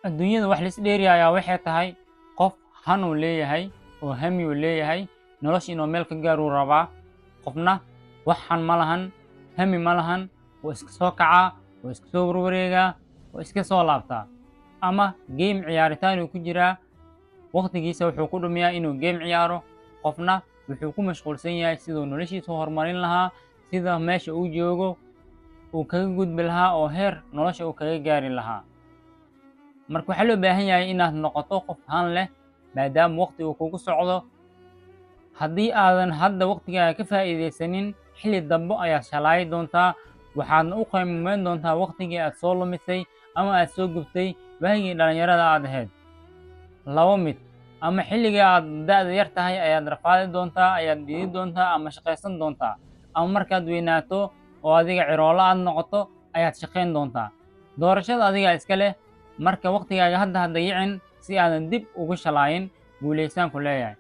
Adduunyada wax lais dheeriyayaa waxay tahay qof hanuu leeyahay oo hamiyuu leeyahay, nolosha inuu meel ka gaaruu rabaa. Qofna wax han ma lahan, hami ma lahan, wuu iska soo kacaa, wuu iska soo warwareegaa, wuu iska soo laabtaa, ama game ciyaaritaanuu ku jiraa. Waqtigiisa wuxuu ku dhumiyaa inuu game ciyaaro. Qofna wuxuu ku mashquulsan yahay siduu noloshiisa u horumarin lahaa, sida meesha uu joogo uu kaga gudbi lahaa oo heer nolosha uu kaga gaari lahaa. Marka waxaa loo baahan yahay inaad noqoto qof han leh, maadaama waqti uu kugu socdo. Haddii aadan hadda waqtigaaga ka faa'iidaysanin, xilli dambe ayaad shalaayi doontaa, waxaadna u qiimeyn doontaa waqtigii aad soo lumisay ama aad soo gubtay waagii dhallinyarada aad ahayd. Laba mid: ama xilligii aad da'da yar tahay ayaad rafaadi doontaa, ayaad dhidi doontaa ama shaqaysan doontaa, ama markaad weynaato oo adiga ciroolo aad noqoto ayaad shaqayn doontaa. Doorashada adigaa iska leh. Marka waqtigaaga hadda ha dayicin si aadan dib ugu shalaayin. Guulaysaan ku leeyahay.